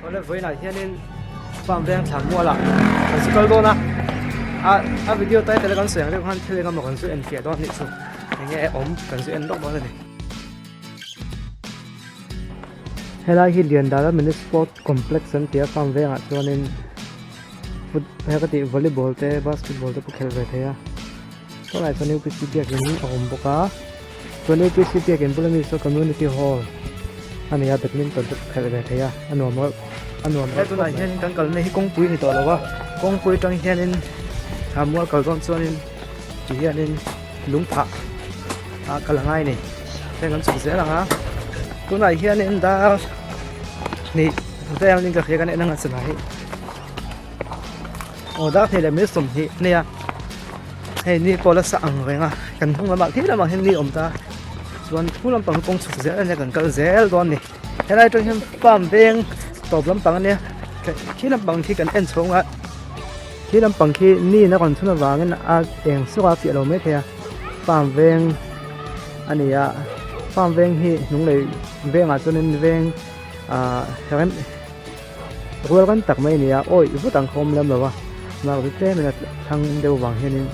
Awle vawiinah hianin farm veng thlan mualah kan zu kal dawn a a a video title a kan sawi ang deuh khan thil engemaw kan zu en fiah dawn anih chu enge awm kan zu en lawk dawn a ni. Helai hi Liandala Mini Sport Complex an ti a farm vengah chuanin foot he ka tih volleyball te basketball te pawh khelh ve thei a tunah chuan upc biakin a awm bawk a chuan upc biakin bula mi saw community hall a ni a badminton te pawh khelh ve thei a a nuam reuh a nuam reuh tunah hian kan kalna hi kawngpui a ni tawh lo a kawngpui atang hianin a mual kal dawn chuanin ti hianin lungphah ah kal a ngai a ni heng an chhuk zel ang a tunah hianin dar hnih velin ka hria kan en ang a chulai hi. Aw dar thei leh mai 20 a nia hei ni pawh la sa ang reng a kan hnung lamah khi lamah hian ni a awm ta chuan thu lampang kawng chhuk zel ania kan kal zel dawn a ni helai atang hian farm veng tawp lampang ania khi lampang khi kan en chhawng a khi lampang khi ni in a rawn chhun avangin a eng suak a fiah lo mai thei a farm veng a ni a farm veng hi hnung lei vengah chuanin veng ah rem. Rual kan tak mai a ni a, awi vut ang kha awm lem lo a, mak ri tlem in a thlang deuh vang hianin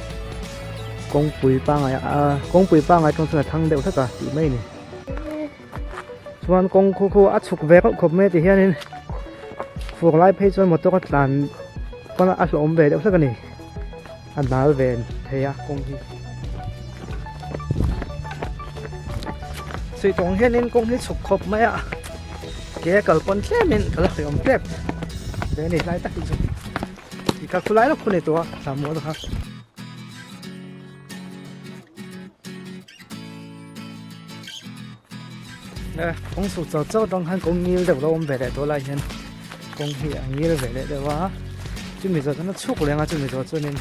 kawngpui pangai a kawngpui pangai tawng chuan a thlang deuh hlek a tih mai a ni. Chuan kawng khu khu a chhuk ve reuh khawp mai a ti hianin fur lai phei chuan motor a tlan pawn a hlawhawm ve deuh hlek a ni, a nal ve thei a kawng hi. Suih tawng hianin kawng hi chhuk khawp mai a. Ke a kal pawn tlem in ka la hre awm tep ve a ni hlai tak hi chu i kal khulai lawk khu nei tawh a thla mual kha. Kawng chhuk chau chau atang khan kawng ngil deuh lo awm ve leh tawh lai hian kawng hi a ngil ve leh deuh a chumi zawh chuan a chhuk leng a chumi zawh chuanin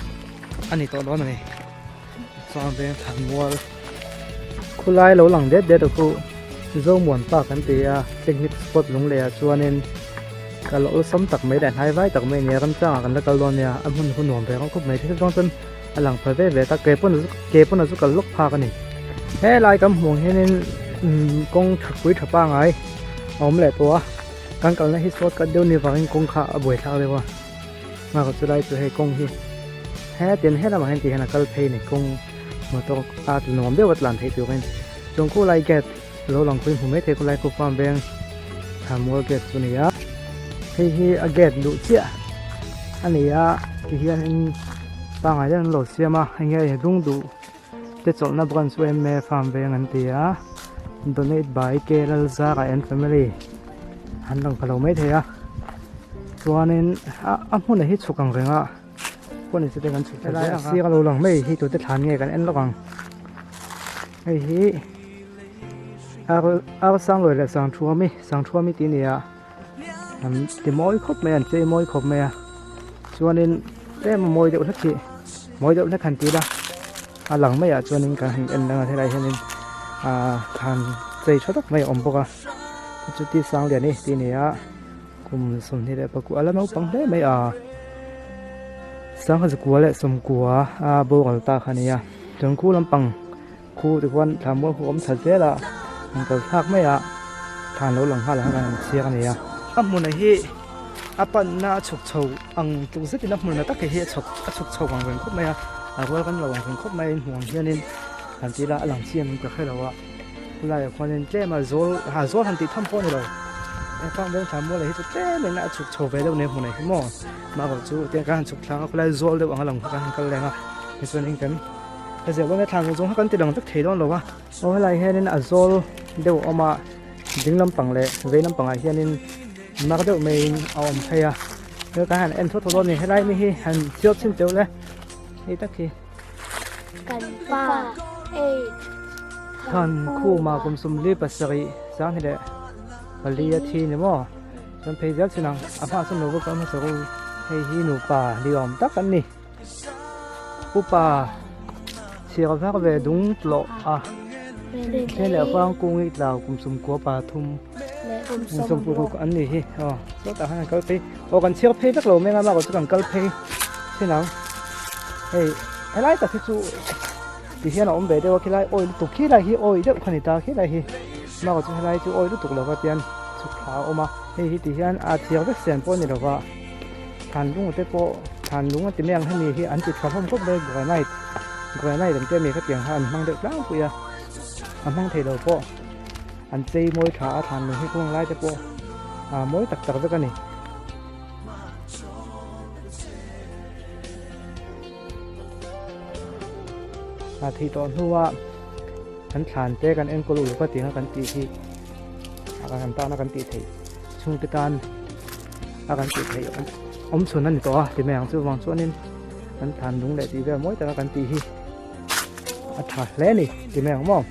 a ni tawh dawn a ni chuan veng thlan mual khulai lo lang det det a khu Zomuan Park an ti a picnic spot lung leh ah chuanin kal awlsam tak mai leh hnai vai tak mai a ni a ramchangah kan la kal dawn nia a hmun hun nuam ve khawp mai thil zawng chuan a lang pha ve ve ta ke pawn ke pawn a zu kal lawk phak a ni helai kan hmuh ang hianin umm kawng tha pui tha pangai a awm leh tawh a kan kalna hi shortcut deuh ni vangin kawng kha a buaithlak deuh a nghak chu lai chu hei kawng hi hetin helamah hian ti hian a kal phei a ni kawng motor a nuam deuh a tlan theih turin chuan khulai gate lo lang pui hmu mai thei khulai khu farm veng thlanmual gate chu a ni a hei hi a gate luh chiah a ni a ti hianin pangai deuhin an lo siam a eng nge lung duh te chawlhna branch yma farm veng an ti a donate by K Lalzara and family an lang pha lo mai thei a chuanin a a hmun ah hi chhuk ang reng a pawh ni se te kan chhuk thei a sir a lo lang mai hi tute thlan nge kan en lawk ang. Hei hi ar ar sanglawi leh sangthuami sangthuami tih a ni a an ti mawi khawp mai a an chei mawi khawp mai a chuanin tlem a mawi deuh hlek hi mawi deuh hlek han ti ila a lang maiah chuanin kan han en dang a helaiah hianin ahh thlan chei tha tak mai a awm bawk a chuti sangliani tih a ni a. Kum 24 a la naupang hle mai a, sangha zakua leh sawmkua a boral ta kha a ni a, chuan khu lampang khu ti khuan thla mual khu a awm thla zel a, an kal thlak mai a, thlan lo lang nghal ang khan an chhiar a ni a. A hmunah hi a panna a chhuk chho ang tluk zetin a hmunah tak hi a chhuk a chhuk chho ang reng khawp mai a, a rual kan lo ang reng khawp mai a inhmuh ang hianin han tih ila a lang chiang in ka hre lo a. Khulaiah khuanin tlem a zawl ha zawl han tih tham pawh a ni lo engfang veng thla mual hi chu tlem in a chhuk chho ve deuh nia hmun ah hi maw mahro chu tiang kan han chhuk thlang a khulai zawl deuh ang a lang kha kan han kal leng a tichuanin kan ka ziah dawn nia thlan zawng zawng kha kan ti lang vek thei dawn lo a aw helai hianin a zawl deuh a awm a ding lampang leh vei lampangah hianin mar deuh maiin a awm phei a hei kan han en thawt thawt dawn a ni helai mi hi han chhiar chhin teuh le hei tak hi. Kan pa ei Than khuma kum 27 sang hi leh pali a thi ni maw chuan phei zel chin ang a hma chuan lo va kal hmasa ru hei hi nupa ni awm tak an ni upa chhiar vak ve dung tlawh a then leh huang kung i tlau kum 13 kum 16 an ni hi aw sawtah khan an kal phei aw kan chhiar phei vek lo mai ang a mahrawh chu kan kal phei chin ang. Hei helai tak hi chu ti hian a awm ve deuh a khilai awi lutuk khilai hi awi deuh kha ni ta khilai hi mahrawh chu helai chu awi lutuk lova tian chhuk thla a awm a. Hei hi ti hian a thiang vek siam pawh a ni lo va, thlan lung te pawh thlan lung a ti mai ang hemi hi an ti tha hlawm khawp mai granite granite an tia mi khatiang kha an hmang deuh tlangpui a, a hmang thei lo pawh an chei mawi tha a thlan lung hi kawng lai te pawh a mawi tak tak vek a ni. A thih tawh hnua kan thlan te kan enkawl uluk a tih kha kan tih hi a kan tana kan tih theih chhungte tan a kan tih theih awm chhun a ni tawh a ti mai ang chu vang chuanin kan thlan lung leh tih vel mawi taka kan tih hi a tha hle a ni ti mai ang maw.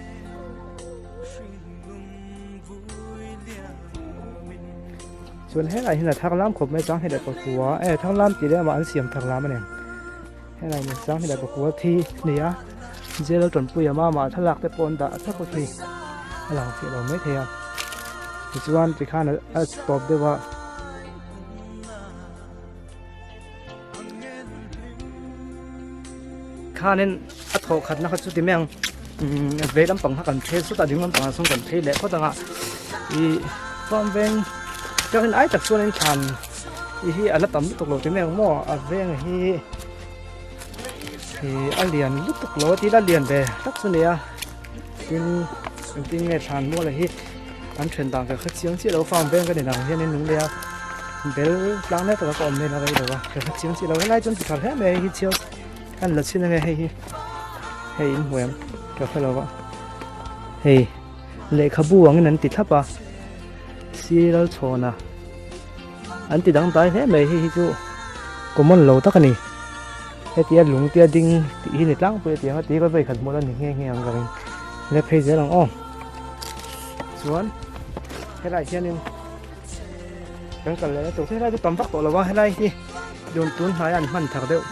Chuan helai hian a thar lam khawp mai chang hi leh pakua e thar lam tih leh amah an siam thar lam a ni helai ni chang hi leh pakua thi a ni a jail tanpui a mama thlalak te pawh an dah thlap a khi a lang fiah lo mai thei a tichuan tikhan a tawp deuh a. Khanin a thawh khatna kha chu ti mai ang vei lampang kha kan phei sawt a ding lampangah sawn kan phei leh phawt ang a ih farm veng chuanin ai tak chuanin thlan tih hi a la tam lutuk lo ti mai ang maw a veng hi ih a lian lutuk lo a tila lian ve tak chu a ni a tin engtin nge thlan mual hi an then dan ka hre chiang chiah lo farm veng ka ni ang hianin lung leh a bel tlang mek taka ka awm nen a rei lo a ka hre chiang chiah lo helai chuan ti thar hle mai hi chhiar kan la chhin ange hei hi hei in hmuh em ka hre lo va hei lehkhabu angin an ti thlap a siral chhawna an ti dangdai hle mai hei hi chu common lo tak a ni hetia lung tia ding tih hi ni tlangpui a ti ang a ti ka vawikhat hmuh la ni nghe nghe ang ka ring le phei zel ang aw. Chuan helai hianin kan kal leh tur helai chu tam vak tawh lo a helai hi dun tun hnai an hman thar deuh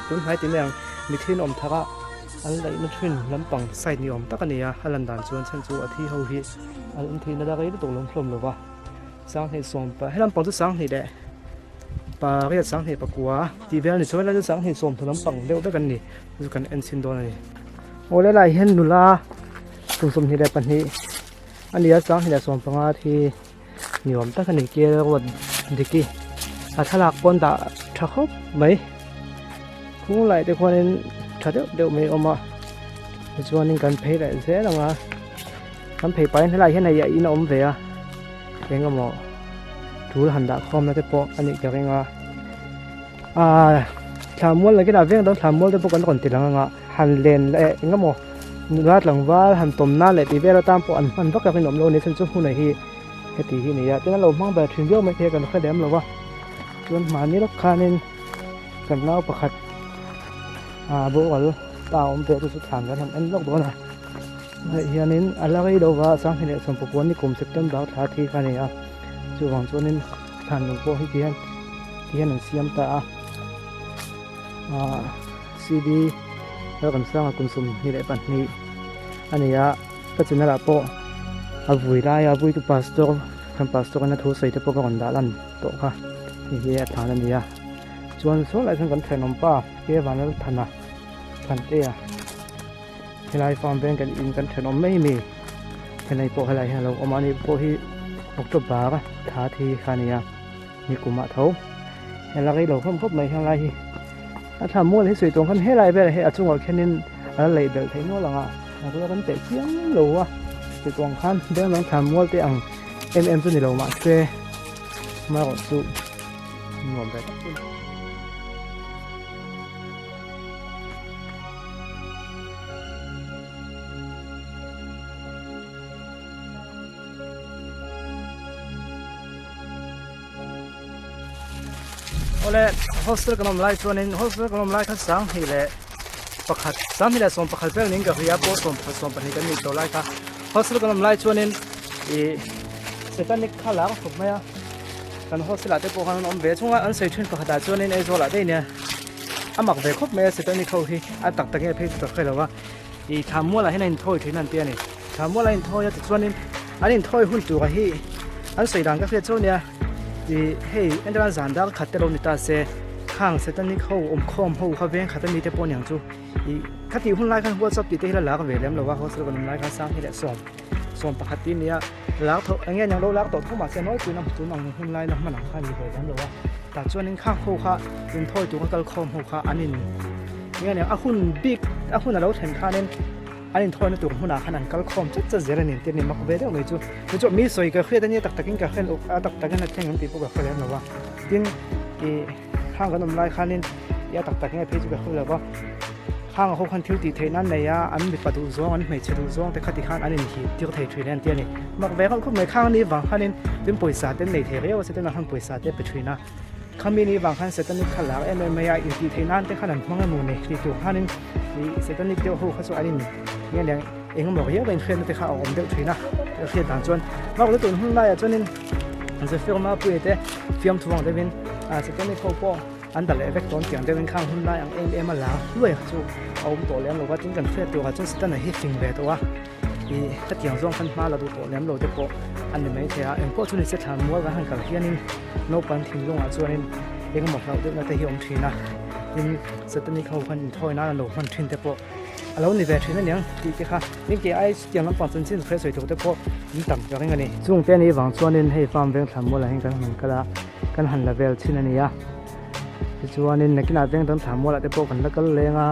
tun hnai ti mai ang mithin awm thar a an laih na thin lampang side ni awm tak a ni a a lan dan chuan chhan chu a thi ho hi an awm theihna la rei lutuk lo hlawm lo va sanghnih sawm pa he lampang chu sanghnih leh pariat sanghnih pakua tih vel a ni chuan helai chu sanghnih sawm thum lampang deuh vek an ni chu kan en chhin dawn a ni. Aw helai hian nula kum 22 a ni a 25 leh 15 hi ni awm tak a ni kel ruat diki a thlalak pawn dah tha khawp mai khung lai te khuanin tha deuh deuh mai a awm a tichuanin kan phei leh zel ang a kan phei pahin helai hian hei a in a awm ve a eng emaw tul han dah khawmna te pawh a nih ka ring a ahh thla mual la kinah veng dang thla mual te pawh kan rawn ti lang ang a. Han len leh eng emaw nula tlangval han tawm nan leh tih vel atan pawh an hman vak tak in awm lo a ni chhan chu hmunah hi heti hi a ni a tin a lo hmang ber thin viau mai thei a kan hre lem lo va chuan hmahni lawk khanin kan nau pakhat ah boral pa awm ve chu chu thlan kan han en lawk dawn a hei hianin a la rei lo va sanghnih leh sawmpakua ni kum September thla thi kha a ni a chuvang chuanin thlan lung pawh hi ti hian ti hian an siam ta a ah. CD Lalramsanga kum 22 a ni a, ka channel ah pawh a vui lai a vui tu pastor kan pastor in a thu sawi te pawh ka rawn dah lan tawh kha hei hi a thlan a ni a chuan saw lai chuan kan thenawm pa ke Vanlalthana Thantea helai farm veng kan in kan thenawm mai mi helai pawh helai hian a lo awm a ni pawh hi October thla thi kha a ni a ni kumah tho helai rei lo khawm khawp mai helai hi. A thla mual hi sawi tawng khan helai velah hi a chungah khianin a la leih belh theih nual ang a a rual kan teh chiang lo a sawi tawng khan deng dang thla mual te ang em em chu ni lo mahse amaherawh chu nuam ve tak chu a ni. Awle hostel kan awm lai chuanin hostel kan awm lai kha sanghnih leh pakhat sanghnih leh sawm pakhat vel niin ka hria pawh sawm pakhat sawm pahnih kan nih tawh lai kha hostel kan awm lai chuanin ih satanic kha lar khawp mai a kan hostel ah te pawh khan an awm ve chunga an sawi thin pakhat ah chuanin Aizawl ah daih nia a mak ve khawp mai a satanic ho hi a tak tak nge phei chu ka hre lo a ih thla mual ah hian a inthawi thin an ti a ni thla mual a inthawi a tichuanin an inthawi hun tur hi an sawi dan ka hriat chu nia. Ih hei entirna zan dar khat te lo ni ta se khang satanic ho awmkhawm ho kha veng khat ami te pawh aniang chu ih khatih hun lai khan whatsapp tih te hi la lak ve lem lo a hostel kan awm lai khan sang hi leh sawm sawm pakhat tih a ni a. Lar tho eng nge niang lo lar tawh tho mahse nawi puiin a hmu tun ang hun lai la hman ang kha a ni ve lem lo a tah chuanin khang ho kha inthawi tura kal khawm ho kha an in eng nge niang a hun bik a hun a lo thlen khanin an inthawina tur hmunah khan an kal khawm chat chat zel a ni tih a ni mak ve deuh mai chu chu chu mi sawi ka hriat ania tak takin ka hriat a tak takin a thleng ang tih pawh ka hre lem lo a tin ih khang kan awm lai khanin ih a tak tak nge phei chu ka hre lo va. Khang ho khan thil tih theih nan nei a, an mipa duh zawng, an hmeichhe duh zawng te kha ti khan an inhip tir thei thin an ti a ni. Mak ve reuh khawp mai, khang ni vang khanin tin pawisa te an nei thei riau a, Setana khan pawisa te a pe thin a. Khami ni vang khan Setanic kha lar em em mai a, intih theih nan te khan an hmang emaw ni tih tur khanin ih Setanic deuh ho kha chu an in nge leh eng emaw riau a inhriatna te kha a awm deuh thin a, ka hriat dan chuan. Mak lutuk hun laiah chuanin Zephyr Mapuia te fiamthu ang deuhin Setanic ho pawh An da leh vek dawn tiang deuhin khang hun lai ang em em a la hluai kha chu a awm tawh lem lo va, tin kan hriat turah chuan Setana hi fing ve tawh a, ih hetiang zawng khan hma la duh tawh lem lo te pawh a ni maithei a, engpawh chu ni se thlan mual kan han kal hianin naupang thinlungah chuanin engemaw hlauh deuhna te hi a awm thin a, tin Setanic ho khan inthawi nan an lo hman thin te pawh a lo ni ve thin aniang tih te kha tin kei ai chutiang lampang chanchin hre sawi tur te pawh an tam ka ring a ni. Chungte a nih vang chuanin hei farm veng thlan mualah hian kan han kal a. Kan han la vel chhin a ni a, tichuanin nakinah veng dang thla mualah te pawh kan la kal leng a.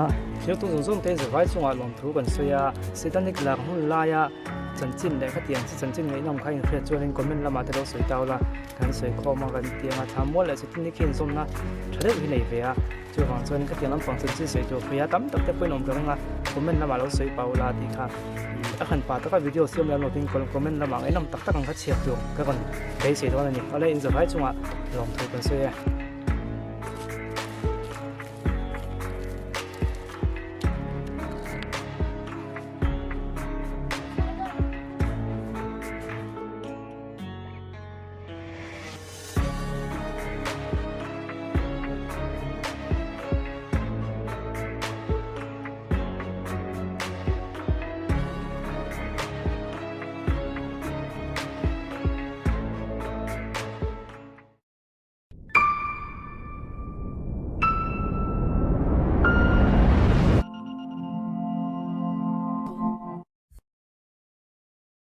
Thirtu zawng zawng te zavai chungah lawmthu kan sawi a, Satanic lak hun laia chanchin leh khatiang chi chanchin ngaihnawm kha inhriat chuanin comment lamah te lo sawi tau la, kan sawi khawm a kan ti ang a, thla mual leh Satanic hi inzawmna tha deuh hi nei ve a, chuvang chuanin khatiang lampang chanchin sawi tur hria tam tak te pawhin awm ka ring a, comment lamah lo sawi pau la tih kha. A han pa taka video siam lem lovin comment lamah ngaihnawm tak tak ang kha chhiar tur ka rawn beisei dawn a ni. Awle inzavai chungah lawmthu kan sawi e.